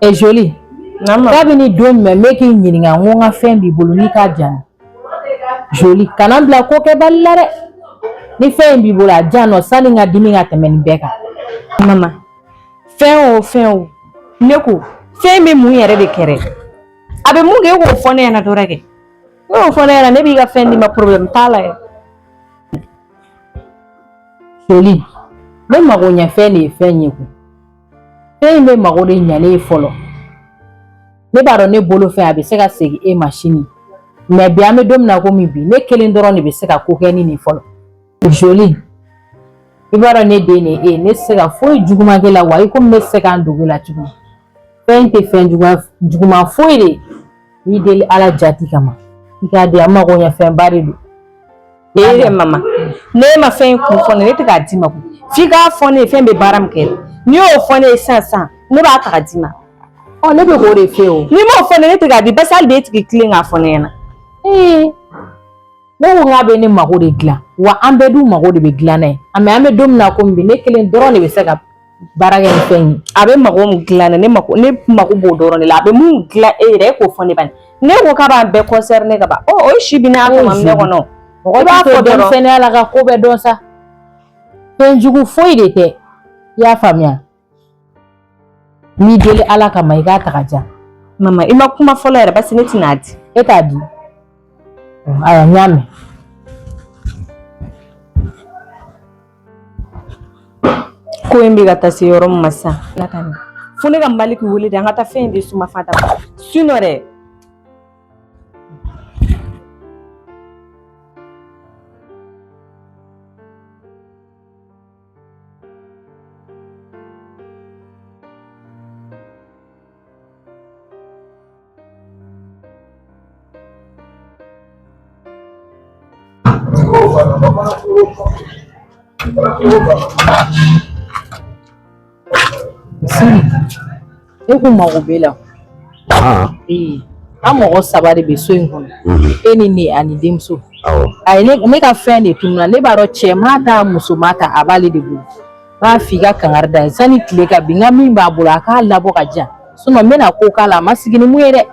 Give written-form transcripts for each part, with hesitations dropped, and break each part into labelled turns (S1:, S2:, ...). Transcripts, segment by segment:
S1: E Joli, kabini don jumɛn ne k'i ɲininka n ko n ka fɛn b'i bolo n'i k'a di yan. Joli, kana n bila ko kɛbali la dɛ. Ni fɛn in b'i bolo a di yan nɔ sani n ka dimi ka tɛmɛ nin bɛɛ kan.
S2: Mama, fɛn o fɛn o, ne ko fɛn bɛ mun yɛrɛ de kɛ dɛ? A bɛ mun kɛ e k'o fɔ ne ɲɛna dɔrɔn kɛ. Ne y'o fɔ ne ɲɛna, ne b'i ka fɛn d'i ma, problème t'a la yɛrɛ.
S1: Joli, ne mago ɲɛ fɛn de ye fɛn ye koyi. Fɛn in bɛ mago de ɲa ne ye fɔlɔ. Ne b'a dɔn ne bolo fɛn a bɛ se ka segin e ma sini. Mais bi an bɛ don min na komi bi, ne kelen dɔrɔn de bɛ se ka ko kɛ ni nin fɔlɔ. Joli, i b'a dɔn ne den de ye e ye, ne tɛ se ka foyi juguman k'e la wa i komi ne tɛ se k'an dogo i la tuguni. Fɛn in tɛ fɛn juguman foyi de ye. N b'i deli Ala jati kama. I k'a di yan, n mago ɲɛ fɛnba de don.
S2: E yɛrɛ mama, ne ma fɛn in kun fɔ ne, ne tɛ k'a d'i ma koyi. F'i k'a fɔ ne ye fɛn bɛ baara min kɛ. N'i y'o fɔ ne ye sisan sisan, ne b'a ta k'a d'i ma.
S1: Ɔ, ne bɛ k'o de fɛ o.
S2: N'i m'o fɔ ne, ne tɛ k'a di basi hali bi e tigi tilen k'a fɔ ne ɲɛna.
S1: Ee, ne ko k'a bɛ ne mago de dilan wa an bɛɛ dun mago de bɛ dilan n'a ye. Mais an bɛ don min na komi bi, ne kelen dɔrɔn de bɛ se ka baara kɛ ni fɛn ye.
S2: A bɛ mago min dilan ne, ne mako b'o dɔrɔn de la. A bɛ mun dilan e yɛrɛ, e k'o fɔ ne bani. Ne ko k'a b'an bɛɛ concerné ka ban. Ɔ, o ye si bi n'a kama ne kɔnɔ.
S1: Mɔgɔ b'a fɔ denmisɛnninya la ka ko bɛɛ dɔn sa. Fɛn jugu foyi de tɛ. I y'a faamuya? N b'i deli Ala kama i k'a ta ka di yan.
S2: Mama, i ma kuma fɔlɔ yɛrɛ basi ne tɛna di.
S1: E t'a di? Ayiwa, n y'a mɛn.
S2: Ko in bɛ ka taa se yɔrɔ min ma sisan, fo ne ka Maliki wele de, an ka taa fɛn in di Suma Fanta ma. Sinon dɛ,
S1: Sini, ne kun mago b'e la. An mɔgɔ saba de bɛ so in kɔnɔ. E ni ne ani denmuso. Ayi, ne ka fɛn de tununna. Ne b'a dɔn cɛ ma ta, muso ma ta, a b'ale de bolo. N b'a f'i ka kangari da ye sani tile ka bin, n ka min b'a bolo a k'a labɔ ka di yan. Sinon n bɛna ko k'a la, a ma sigi ni mun ye dɛ.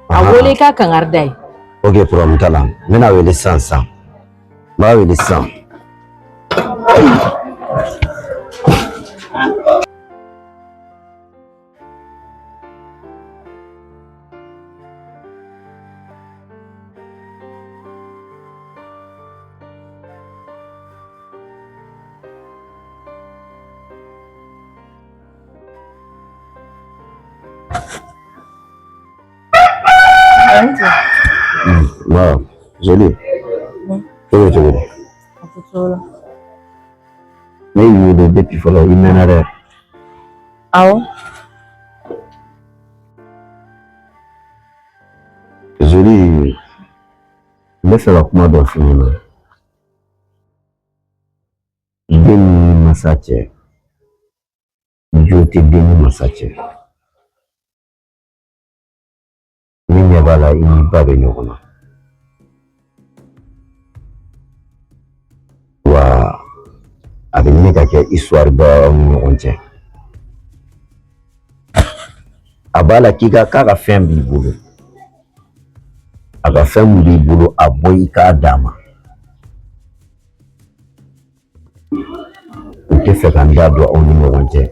S1: A wele i ka kangari da ye.
S3: Ok, problème t'a la. N bɛna wele sisan sisan. N b'a wele sisan. Waaw, Joli. E bɛ cogo di? Ne y'i wele depuis fɔlɔ, i mɛnna dɛ.
S2: Awɔ.
S3: Joli, n bɛ fɛ ka kuma dɔ f'i ɲɛna. Den ni masa cɛ, jo tɛ den ni masa cɛ. Ne ɲɛ b'a la i n'i ba bɛ ɲɔgɔn na. Wa a bɛ ɲini ka kɛ histoire ba aw ni ɲɔgɔn cɛ. A b'a la k'i ka k'a ka fɛn b'i bolo. A ka fɛn min b'i bolo, a bɔ i k'a d'a ma. N tɛ fɛ ka n da don aw ni ɲɔgɔn cɛ,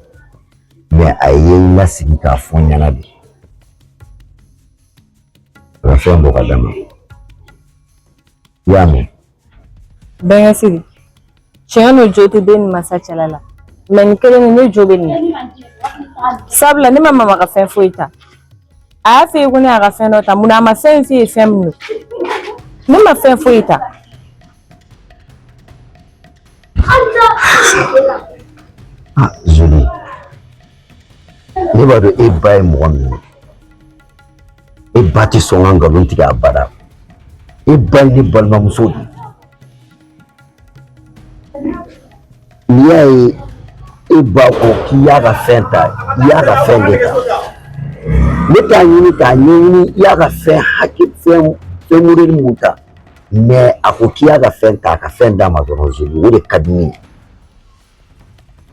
S3: mais a ye n lasigi k'a fɔ n ɲɛna de. A ka fɛn bɔ ka d'a ma. I y'a mɛn?
S2: Bɛnkɛ Sidi, tiɲɛ don jo tɛ den ni masa cɛla la, mais nin kelen nin ne jo bɛ nin na. Sabula ne ma mama ka fɛn foyi ta. A y'a fɔ e ye ko ne y'a ka fɛn dɔ ta, munna a ma fɛn in f'i ye fɛn min don? Ne ma fɛn foyi ta.
S3: Ah, Joli. Ne b'a dɔn e ba ye mɔgɔ min ye. E ba tɛ sɔn ka nkalon tigɛ abada. E ba ye ne balimamuso de ye. N'i y'a ye e ba ko k'i y'a ka fɛn ta, i y'a ka fɛn de ta. Ne t'a ɲini k'a ɲɛɲini i y'a ka fɛn hakɛ fɛn fɛn modèle mun ta. Mais a ko k'i y'a ka fɛn ta, a ka fɛn d'a ma dɔrɔn Joli, o de ka di ne ye.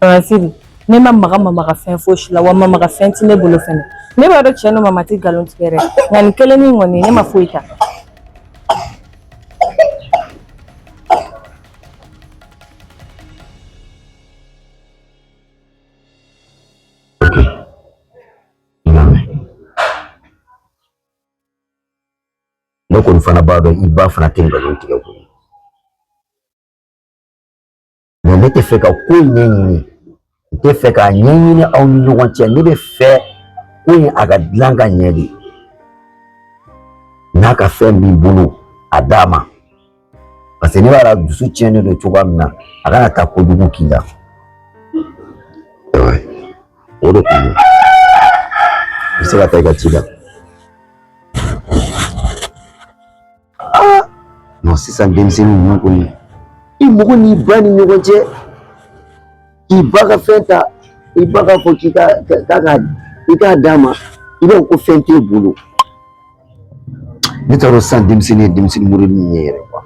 S2: Papa Sidi, Ne ma maga mama ka fɛn fosi la, wa mama ka fɛn tɛ ne bolo fɛnɛ. Ne b'a dɔn tiɲɛ don, mama tɛ nkalon tigɛ dɛ, nka nin kelen nin kɔni, ne ma foyi ta.
S3: Ok, n y'a mɛn. Ne kɔni fana b'a dɔn i ba fana tɛ nkalon tigɛ koyi, mais ne tɛ fɛ ka ko in ɲɛɲini, n tɛ fɛ k'a ɲɛɲini aw ni ɲɔgɔn cɛ. Ne bɛ fɛ ko in a ka dilan ka ɲɛ de. N'a ka fɛn b'i bolo, a d'a ma, parce que ne b'a dɔn dusu tiɲɛnen don cogoya min na, a kana taa kojugu k'i la. O de kun don. I bɛ se ka taa i ka ci la. Non, sisan denmisɛnnin ninnu kɔni, i mɔgɔ n'i ba ni ɲɔgɔn cɛ, k'i ba ka fɛn ta, i ba k'a fɔ k'i ka k'a ka i k'a d'a ma, i b'a fɔ ko fɛn t'e bolo. Ne t'a dɔn sisan denmisɛnnin ye denmisɛnnin modèle min ye yɛrɛ quoi.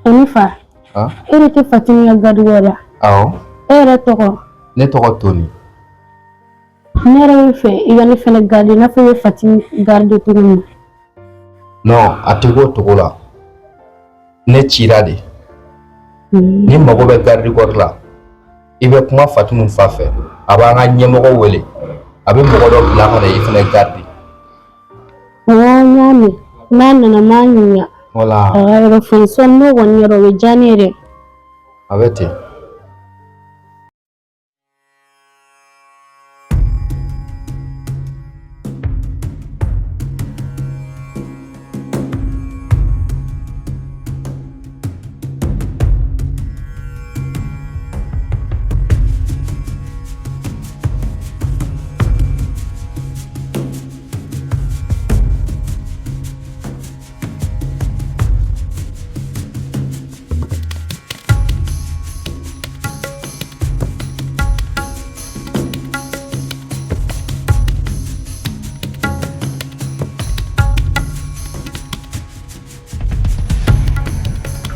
S4: Ne fa, e de tɛ Fatimi ka garde la?
S5: Awɔ.
S4: E yɛrɛ tɔgɔ?
S5: Ne tɔgɔ Toni.
S4: Ne yɛrɛ bɛ fɛ i ka ne fɛnɛ garde i n'a fɔ i bɛ Fatimi garde cogo min na.
S5: Non, a tɛ k'o cogo la. Ne cira de. N'i mago bɛ garde corps la, i bɛ kuma Fatimu fa fɛ. A b'an ka ɲɛmɔgɔ wele. A bɛ mɔgɔ dɔ bila ka na i fɛnɛ garde.
S4: Awɔ, n y'a mɛn. N'a nana, n b'a ɲininka.
S5: Voilà.
S4: A ka yɔrɔ fɔ n ye. Sɔɔni n'o kɔni kɛra, o bɛ diya ne ye dɛ.
S5: A bɛ ten.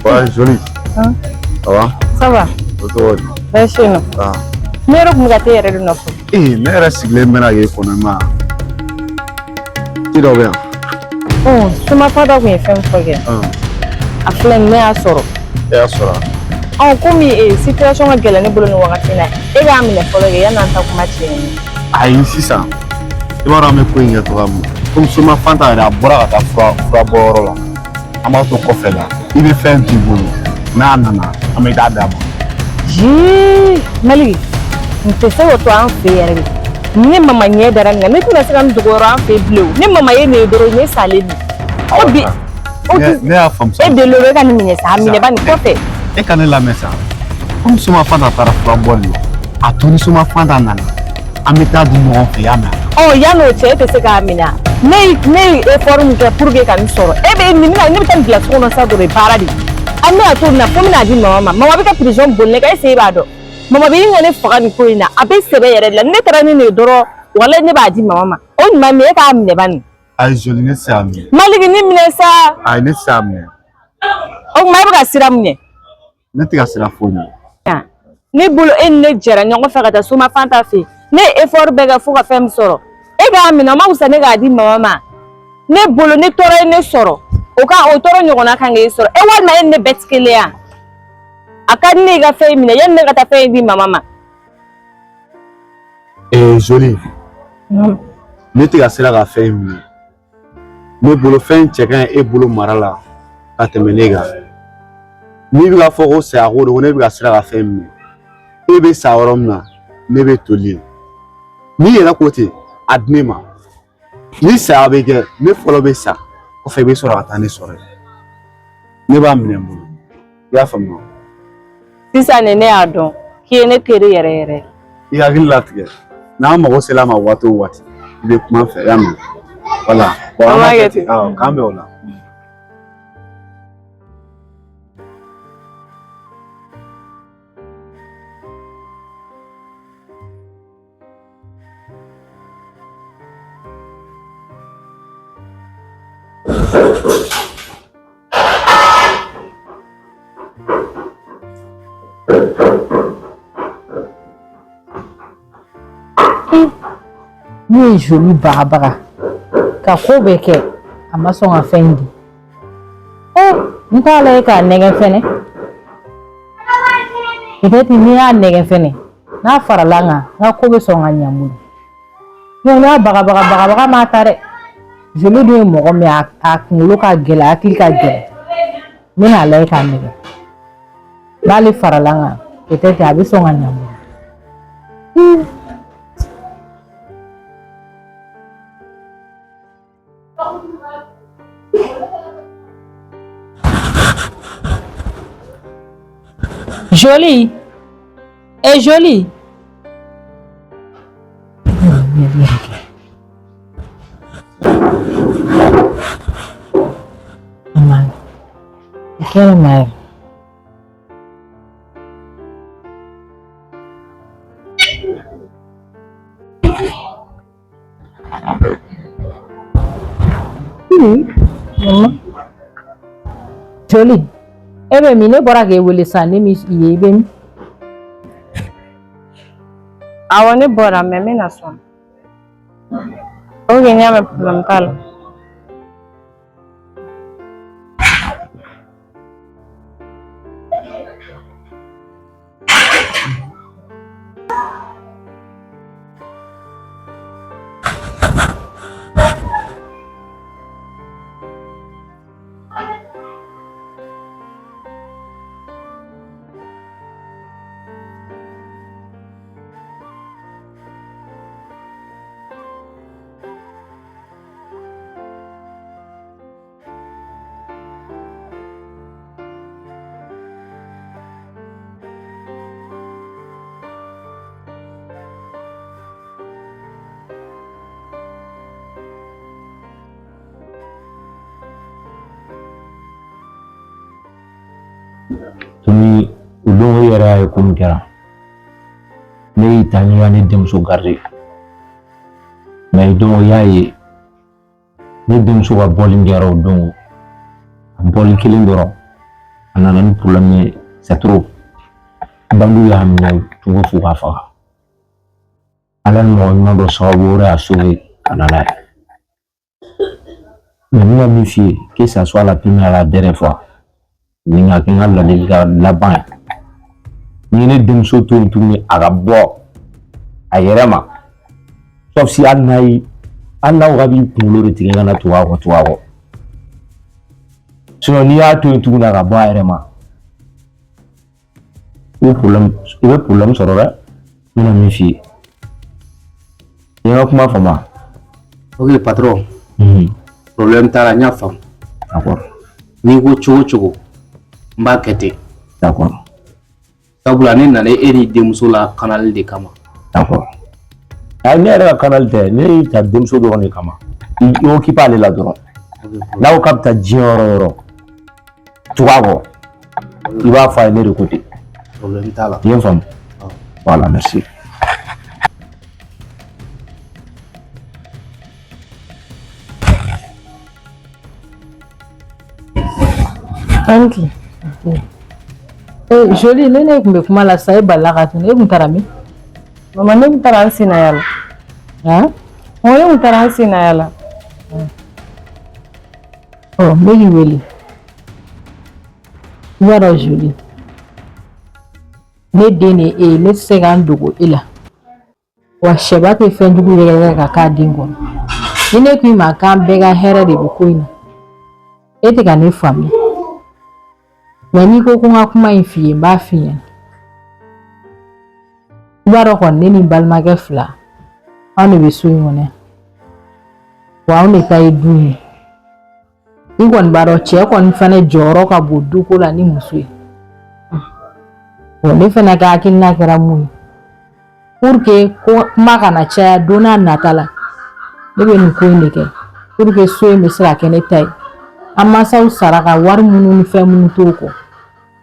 S6: Ouais, joli.
S2: Hein?
S6: Ça va?
S2: Ça va.
S6: O cogo di?
S2: Baasi tɛ yen nɔ.
S6: Ah.
S2: Ne yɛrɛ tun bɛ ka t'e yɛrɛ de nɔfɛ.
S6: Ee, ne yɛrɛ sigilen bɛna k'e kɔnɔ ma. Ci dɔ bɛ yan.
S2: Soma Fanta tun ye fɛn min fɔ kɛ. A filɛ nin, ne y'a sɔrɔ.
S6: E y'a sɔrɔ?
S2: Ɔ, komi situation ka gɛlɛn ne bolo nin wagati in na, e k'a minɛ fɔlɔ kɛ yanni an ta kuma cɛ ye.
S6: Ayi, sisan i b'a dɔn an bɛ ko in kɛ cogoya min na. Komi Soma Fanta yɛrɛ, a bɔra ka taa fura bɔyɔrɔ la. An b'a to kɔfɛ la. I bɛ fɛn t'i bolo. N'a nana, an bɛ taa d'a ma.
S2: Jii, Maliki, n tɛ se k'o to an fɛ yen yɛrɛ de. Ne mama ɲɛ dara nin kan, ne tɛna se ka n dogo yɔrɔ an fɛ yen bilen o. Ne mama ye nin ye dɔrɔn, ne salen don. O bi, o ti.
S6: Ne y'a faamu sa.
S2: E deli e ka nin minɛ sa, a minɛ ba nin kɔfɛ.
S6: E ka ne lamɛn sa. Komi Soma Fanta taara fura bɔli la, a to ni Soma Fanta nana, an bɛ taa di ɲɔgɔn fɛ, y'a mɛn?
S2: Ɔ, yan'o cɛ, e tɛ se k'a minɛ. Ne ye effort min kɛ pour que ka nin sɔrɔ, e bɛ nin bɛna ne bɛ taa nin bila so kɔnɔ sa dɔrɔn, baara de. An bɛna to nin na fo n bɛna di mama ma. Mama bɛ ka pression boli ne kan, est ce que e b'a dɔn? Mama bɛ ɲini ka ne faga nin ko in na, a bɛ sɛbɛ yɛrɛ de la. Ni ne taara ni nin ye dɔrɔn, walayi ne b'a di mama ma. O ɲuman min, e k'a minɛ bani.
S6: Ayi Joli, ne tɛ se k'a minɛ.
S2: Maliki, nin minɛ sa.
S6: Ayi, ne tɛ se k'a minɛ.
S2: O tuma e bɛ ka siran mun ɲɛ?
S6: Ne tɛ ka siran foyi ɲɛ.
S2: Ne bolo, e ni ne jɛra ɲɔgɔn fɛ ka taa Soma Fanta fɛ yen. Ne ye effort bɛɛ kɛ fo ka fɛn min sɔrɔ, e k'a minɛ, o ma fisa ne k'a di mama ma? Ne bolo, ne tɔɔrɔ ye ne sɔrɔ, o ka o tɔɔrɔ ɲɔgɔnna kan k'e sɔrɔ. E walima e ni ne bɛɛ tɛ kelen ya? A ka di ne ye i ka fɛn in minɛ yanni ne ka taa fɛn in di mama ma.
S6: Ee Joli, ne tɛ ka siran ka fɛn in minɛ. Ne bolo, fɛn cɛ ka ɲi e bolo mara la ka tɛmɛ ne kan. N'i bɛ k'a fɔ ko saya ko don, ko ne bɛ ka siran ka fɛn minɛ, e bɛ sa yɔrɔ min na, ne bɛ toli yen. N'i yɛrɛ ko ten, a di ne ma. Ni saya bɛ kɛ, ne fɔlɔ bɛ sa, kɔfɛ i bɛ sɔrɔ ka taa ne sɔrɔ yen. Ne b'a minɛ n bolo, i y'a faamu wa?
S2: Sisan de ne y'a dɔn k'i ye ne teri yɛrɛ yɛrɛ.
S6: I hakili latigɛ, n'an mago sera a ma waati o waati, i bɛ kuma n fɛ, i y'a mɛn? Wala, bon, an b'a kɛ ten. Awɔ, k'an bɛn o la.
S1: Ne ye Joli bagabaga ka ko bɛɛ kɛ a ma sɔn ka fɛn in di. N t'a lajɛ k'a nɛgɛn fɛnɛ. Peut-être ni n y'a nɛgɛn fɛnɛ n'a farala n kan n ka ko bɛ sɔn ka ɲɛ n bolo. N y'a bagabaga bagabaga m'a ta dɛ. Joli dun ye mɔgɔ min ye a kunkolo ka gɛlɛn a hakili ka gɛlɛn. N bɛna a lajɛ k'a nɛgɛn. N'ale farala n kan peut-être a bɛ sɔn ka ɲɛ n bolo. Joli. Eh Joli. Kɛra ma yɛrɛ. Joli e bɛ min? Ne bɔra k'e wele sisan, ne m'i ye. I bɛ min?
S2: Awɔ, ne bɔra, mais n bɛna sɔn. Ok, n y'a mɛn, problème t'a la.
S7: Tuni o don, i yɛrɛ y'a ye ko min kɛra. Ne y'i ta n'i ka ne denmuso garder, mais don i y'a ye ne denmuso ka bɔli min kɛra o don, a bɔli kelen dɔrɔn a nana ni problème ye, c'est trop. Bandiw y'a minɛ cogo f'u k'a faga. Ala ni mɔgɔ ɲuman dɔ sababu wɛrɛ y'a sauver ka na n'a ye. Mais n bɛna min f'i ye, que ça soit la première à la dernière fois, nin ka kɛ n ka ladilikan laban ye. N'i ye ne denmuso to yen tuguni a ka bɔ a yɛrɛ ma, sauf si hali n'a ye, hali n'a ko k'a b'i kunkolo de tigɛ ka na tugu a kɔ, tugu a kɔ. Sinon n'i y'a to yen tuguni a ka bɔ a yɛrɛ ma, i bɛ problème sɔrɔ dɛ. N bɛna min f'i ye, i ye n ka kuma faamu wa?
S8: Ok patron, problème t'a la, n y'a faamu.
S7: D'accord.
S8: N'i ko cogo o cogo, n b'a kɛ ten.
S7: D'accord.
S8: Sabula ne nana e ni denmuso la kanali de kama.
S7: D'accord. Ayi, ne yɛrɛ ka kanali tɛ, ne y'i ta denmuso dɔrɔn de kama. I occupe ale la dɔrɔn. N'a ko k'a bɛ taa diɲɛ yɔrɔ o yɔrɔ, tugu a kɔ. I b'a fɔ a ye ne de ko ten.
S8: Problème t'a la.
S7: I ye n faamu? Voilà, merci.
S2: Anki.
S1: Eh, Joli, ne tun bɛ kuma la sisan, e balila ka tunu. E tun taara min?
S2: Mama, ne tun taara n senna yala.
S1: Han?
S2: N ko ne tun taara n senna yala.
S1: Ɔ, n bɛ k'i wele. I b'a dɔn Joli, ne den de ye e ye, ne tɛ se ka n dogo e la. Wa sɛba tɛ fɛn jugu yɛrɛ ka k'a den kɔnɔ. Ni ne ko i ma k'an bɛɛ ka hɛrɛ de bɛ ko in na, e tɛ ka ne faamuya. Mais n'i ko ko n ka kuma in f'i ye, n b'a f'i ɲɛna. I b'a dɔn kɔni, ne ni n balimakɛ fila, anw de bɛ so in kɔnɔ yan. Wa anw de ta ye du in ye. I kɔni b'a dɔn cɛ kɔni fana jɔyɔrɔ ka bon duko la ni muso ye. Bon, ne fana ka hakilina kɛra mun ye, pour que ko kuma kana caya don n'a nata la, ne bɛ nin ko in de kɛ pour que so in bɛ se ka kɛ ne ta ye. An mansaw sara ka wari minnu ni fɛn minnu t'o kɔ,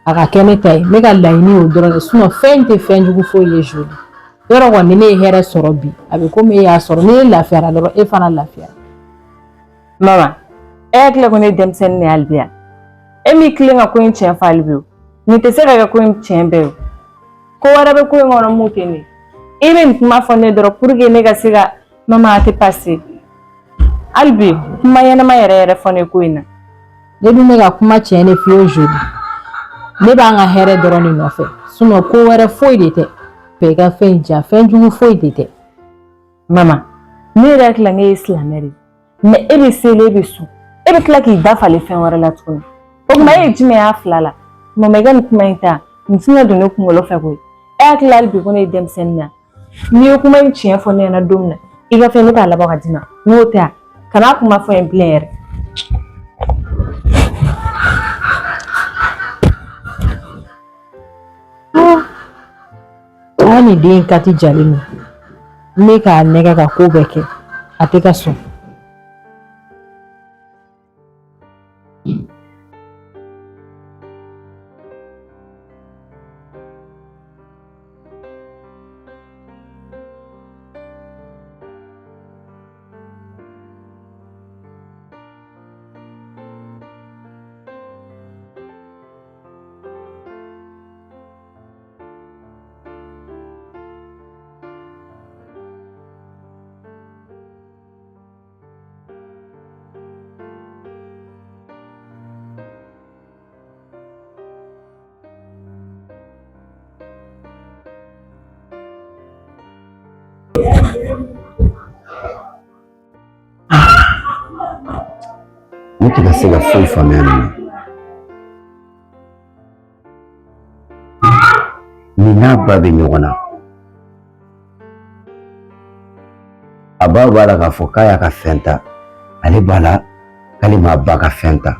S1: a ka kɛ ne ta ye. Ne ka laɲini y'o dɔrɔn de, sinon fɛn in tɛ fɛn jugu foyi ye. Joli, yɔrɔ kɔni, ni ne ye hɛrɛ sɔrɔ bi, a bɛ komi e y'a sɔrɔ. Ni e lafiyara dɔrɔn, e fana lafiyara.
S2: Mama, E hakili ko ne ye denmisɛnnin de ye hali bi yan. E m'i tilen ka ko in tiɲɛ fɔ hali bi o. Nin tɛ se ka kɛ ko in tiɲɛ bɛɛ ye o. Ko wɛrɛ bɛ ko in kɔnɔ mun tɛ nin ye. I bɛ nin kuma fɔ ne dɔrɔn pour que ne ka se ka mama a tɛ passer. Hali bi kuma ɲɛnama yɛrɛ yɛrɛ fɔ ne ko in na.
S1: Ne dun bɛ ka kuma tiɲɛ de f'i ye Zoli. Ne b'an ka hɛrɛ dɔrɔn de nɔfɛ. Sinon ko wɛrɛ foyi de tɛ. Fɛ i ka fɛn in diya fɛn jugu foyi de tɛ.
S2: Mama, ne yɛrɛ hakili la ne ye silamɛ de ye. Mais e bɛ seli e bɛ sun. E bɛ tila k'i da falen fɛn wɛrɛ la tuguni. O tuma e ye jumɛn y'a fila la? Mama i ka nin kuma in ta, nin tɛna don ne kunkolo fɛ koyi. E hakili la hali bi ko ne ye denmisɛnnin ye. N'i ye kuma in tiɲɛ fɔ ne ɲɛna don min na, i ka fɛn ne b'a labɔ ka d'i ma. N'o tɛ kana kuma fɔ n ye bilen yɛrɛ.
S1: Aa nin den kati jalen don. N bɛ k'a nɛgɛ ka ko bɛɛ kɛ a tɛ ka sɔn.
S3: Ne tɛ ka se ka foyi faamuya nin na. Nin n'a ba bɛ ɲɔgɔn na. A ba b'a la k'a fɔ k'a y'a ka fɛn ta. Ale b'a la k'ale m'a ba ka fɛn ta.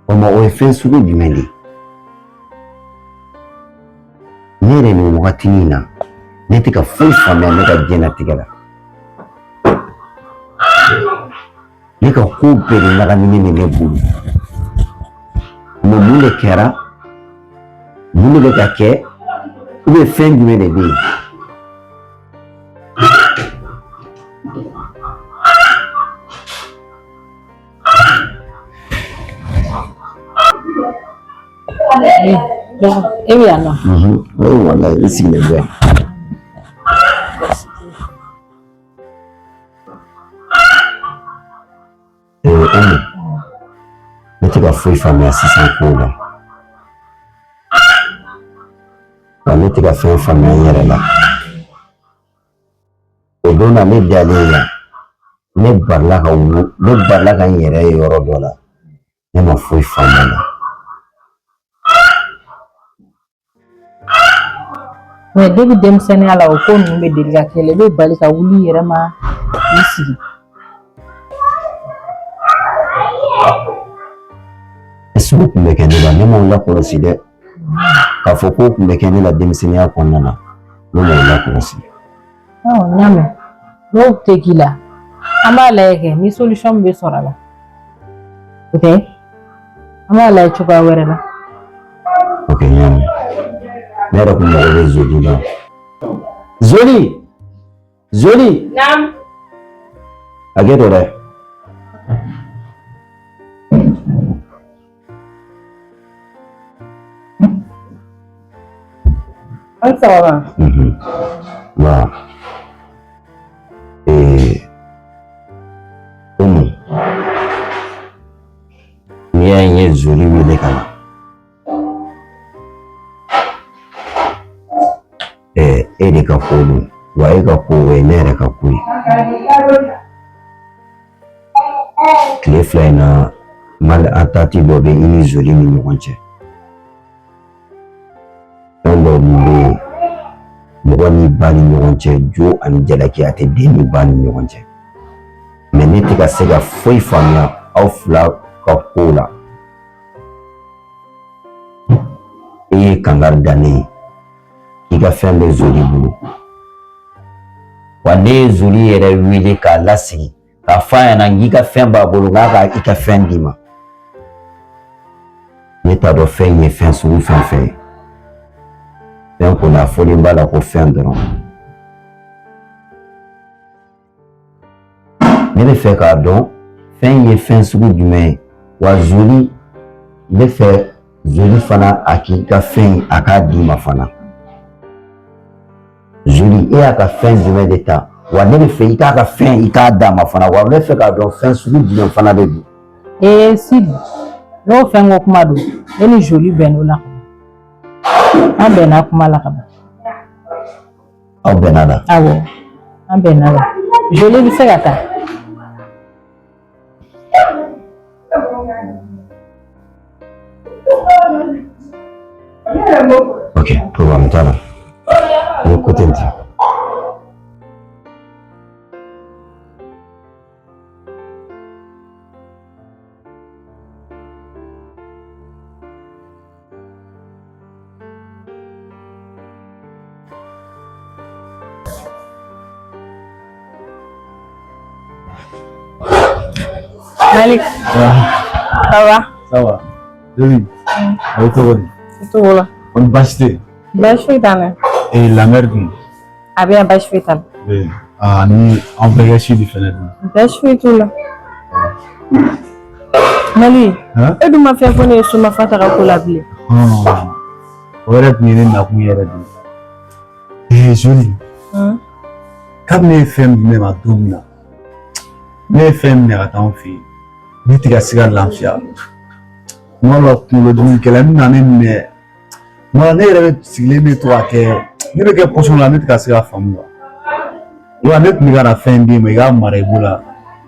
S3: O ma o ye fɛn sugu jumɛn de ye? Ne yɛrɛ nin wagatinin in na ne tɛ ka foyi faamuya ne ka diɲɛnatigɛ la. Ne ka ko bɛɛ de ɲagaminen bɛ ne bolo. Mais mun de kɛra? Mun de bɛ ka kɛ? Ou bien fɛn jumɛn de bɛ yen?
S1: E bɛ yan nɔ.
S3: Walayi i sigilen bɛ yan. Umu, ne tɛ ka foyi faamuya sisan kow la. Wa ne tɛ ka fɛn faamuya n yɛrɛ la. O don na ne dalen yan, ne balila ka ne balila ka n yɛrɛ ye yɔrɔ dɔ la. Ne ma foyi faamu a la.
S1: Mais depuis denmisɛnninya la o ko ninnu bɛ deli ka kɛ i bɛ bali ka wuli i yɛrɛ ma k'i sigi.
S3: Est-ce que tun bɛ kɛ ne la ne m'o lakɔlɔsi dɛ k'a fɔ k'o tun bɛ kɛ ne la denmisɛnninya kɔnɔna na ne m'o lakɔlɔsi.
S1: N y'a mɛn n'o tɛ k'i la an b'a lajɛ kɛ ni solution min bɛ sɔrɔ a la o tɛ an b'a lajɛ cogoya wɛrɛ la.
S3: Ok n y'a mɛn ne yɛrɛ kun mago bɛ Zoli la. Zoli Zoli.
S2: Naam.
S3: Hakɛ to dɛ.
S2: An sɔgɔma.
S3: Wa Umu n'i y'a ye n ye Zoli wele ka na e de ka ko don wa e ka ko o ye ne yɛrɛ ka ko ye. Tile fila in na malentendu dɔ bɛ i ni Zoli ni ɲɔgɔn cɛ. Fɛn dɔw bɛ yen mɔgɔ ni ba ni ɲɔgɔn cɛ jo ani jalaki a tɛ den ni ba ni ɲɔgɔn cɛ. Mais ne tɛ ka se ka foyi faamuya aw fila ka kow la. E ye kangari da ne ye k'i ka fɛn bɛ Zoli bolo. Wa ne ye Zoli yɛrɛ wele k'a lasigi k'a fɔ a ɲɛna k'i ka fɛn b'a bolo k'a ka i ka fɛn d'i ma. Ne t'a dɔn fɛn ye fɛn sugu fɛn fɛn ye. Fɛn kɔni a fɔlen b'a la ko fɛn dɔrɔn. Ne bɛ fɛ k'a dɔn Fɛn in ye fɛn sugu jumɛn ye? Wa Zoli, n bɛ fɛ Zoli fana a k'i ka fɛn in a k'a d'i ma fana. Zoli, e y'a ka fɛn jumɛn de ta? Wa ne bɛ fɛ i k'a ka fɛn i k'a d'a ma fana. Wa n bɛ fɛ k'a dɔn fɛn sugu jumɛn fana de don.
S1: Ee Sidi, n'o fɛn ko kuma don, ne ni Zoli bɛnn'o la ka ban. An bɛnna kuma la ka ban.
S3: Aw bɛnna la?
S1: Awɔ, an bɛnna la. Zoli bɛ se ka taa.
S3: Ok, problème t'a la. N bɛ côté di.
S2: Malik. Ça va?
S6: Ça va. Joli. A bɛ cogo di?
S2: Cogo la.
S6: Kɔni baasi tɛ yen?
S2: Baasi foyi t'an na.
S6: Ee la mère dun?
S2: A bɛ yan, baasi foyi t'a la.
S6: Ee aa ni an bɛɛ kɛ si di fɛnɛ dun.
S2: Baasi foyi t'u la. Mali, e dun ma fɛn fɔ ne ye Soma Fanta ka ko la bilen.
S6: O yɛrɛ tun ye ne nakun yɛrɛ de ye. Ee Joli. Kabini ne ye fɛn di ne ma don min na, ne ye fɛn minɛ ka taa anw fɛ yen, ne tɛ ka se ka lafiya. Kuma dɔ la kunkolodimi gɛlɛn bɛ na ne minɛ. Kuma ne yɛrɛ bɛ sigilen bɛ to ka kɛ, ne bɛ kɛ pɔsɔn la, ne tɛ ka se ka faamu wa. Ne tun bɛ ka na fɛn d'i ma, i k'a mara i bolo la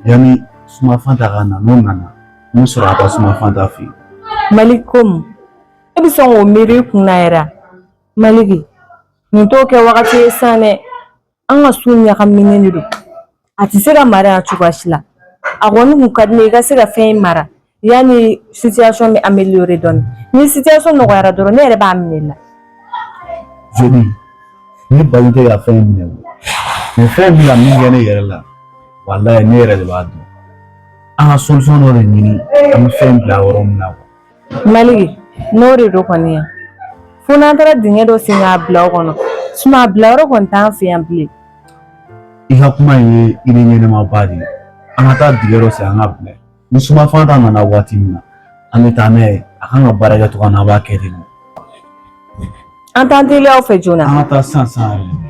S6: yanni Suma Fanta ka na. N'o nana, n bɛ sɔrɔ ka taa Suma Fanta fɛ yen.
S2: Mali, komi e bɛ sɔn k'o miiri i kun na yɛrɛ, Maliki, nin t'o kɛ wagati ye sisan dɛ. An ka so ɲagaminen de don, a tɛ se ka mara yan cogoya si la. A kɔni kun ka di ne ye i ka se ka fɛn in mara yanni situation bɛ améliorer dɔɔni. Ni situation nɔgɔyara dɔrɔn, ne yɛrɛ b'a minɛ i la.
S6: Joli, ne bali tɛ ka fɛn in minɛ o, mais fɛn in bɛ ka min kɛ ne yɛrɛ la, walayi ne yɛrɛ de b'a dɔn. An ka solution dɔ de ɲini an bɛ fɛn bila yɔrɔ min na.
S2: Maliki, n'o de don kɔni yan, fo n'an taara dingɛ dɔ sen k'a bila o kɔnɔ, sinon a bila yɔrɔ kɔni t'an fɛ yan bilen.
S6: I ka kuma in ye idée ɲɛnamaba de ye. An ka taa dingɛ dɔ sen an ka bila. Ni Suma Fanta nana waati min na, an bɛ taa n'a ye. A kan ka baara kɛ cogo min na, an b'a kɛ ten.
S2: An t'an teliya aw fɛ joona.
S6: An ka taa sisan sisan yɛrɛ.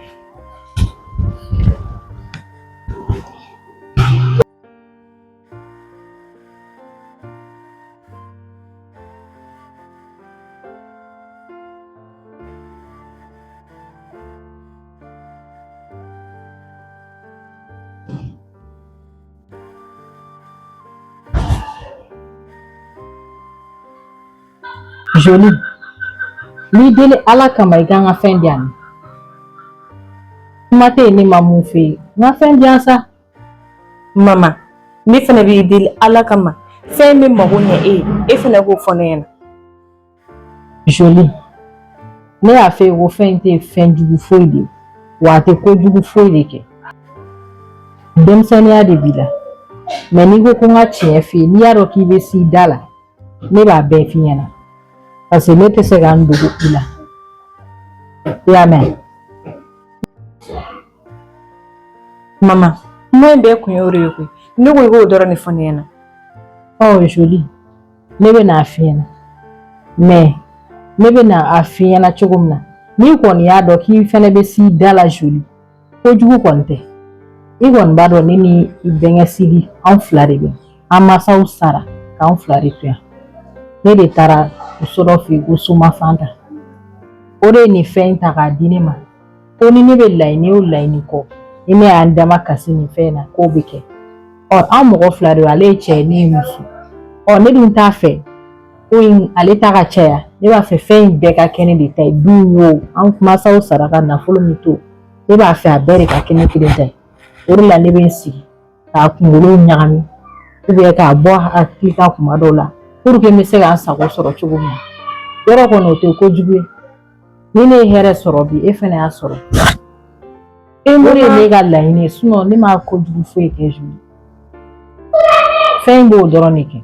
S1: Joli, n b'i deli Ala kama i ka n ka fɛn di yan. Kuma tɛ yen ne ma mun f'e ye. N ka fɛn di yan sa.
S2: Mama, ne fana b'i deli Ala kama, fɛn bɛ mago ɲɛ e ye, e fana k'o fɔ ne ɲɛna.
S1: Joli, ne y'a f'e ye ko fɛn in tɛ fɛn jugu foyi de ye, wa a tɛ ko jugu foyi de kɛ. Denmisɛnninya de b'i la, mais n'i ko ko n ka tiɲɛ f'i ye, n'i y'a dɔn k'i bɛ s'i da la, ne b'a bɛɛ f'i ɲɛna, parce que ne tɛ se ka n dogo i la. I y'a mɛn?
S2: Mama, kuma in bɛɛ kun y'o de ye koyi. Ne ko i k'o dɔrɔn de fɔ ne ɲɛna.
S1: Ɔ Joli, ne bɛ n'a f'i ɲɛna, mais ne bɛ na a f'i ɲɛna cogo min na, n'i kɔni y'a dɔn k'i fɛnɛ bɛ s'i da la Joli, kojugu kɔni tɛ. I kɔni b'a dɔn ne ni i bɛnkɛ Sidi, anw fila de bɛ. An mansaw sara k'anw fila de to yan. Ne de taara muso dɔ fɛ yen ko Soma Fanta. O de ye nin fɛn in ta k'a di ne ma. Ko ni ne bɛ laɲini o laɲini kɔ, ni ne y'an dama kasi nin fɛn in na, k'o bɛ kɛ. Ɔ an mɔgɔ fila de don, ale ye cɛ ye, ne ye muso. Ɔ ne dun t'a fɛ ko in ale ta ka caya. Ne b'a fɛ fɛn in bɛɛ ka kɛ ne de ta ye. Du in o, an mansaw sara ka nafolo min to, ne b'a fɛ a bɛɛ de ka kɛ ne kelen ta ye. O de la ne bɛ n sigi k'a kunkolo ɲagami ou bien k'a bɔ hakili kan kuma dɔw la pour que n bɛ se ka n sago sɔrɔ cogo min na. Yɔrɔ kɔni o tɛ kojugu ye. Ni ne ye hɛrɛ sɔrɔ bi, e fɛnɛ y'a sɔrɔ. O de ye ne ka laɲini ye, sinon ne ma kojugu foyi kɛ Joli. Fɛn in b'o dɔrɔn de kɛ.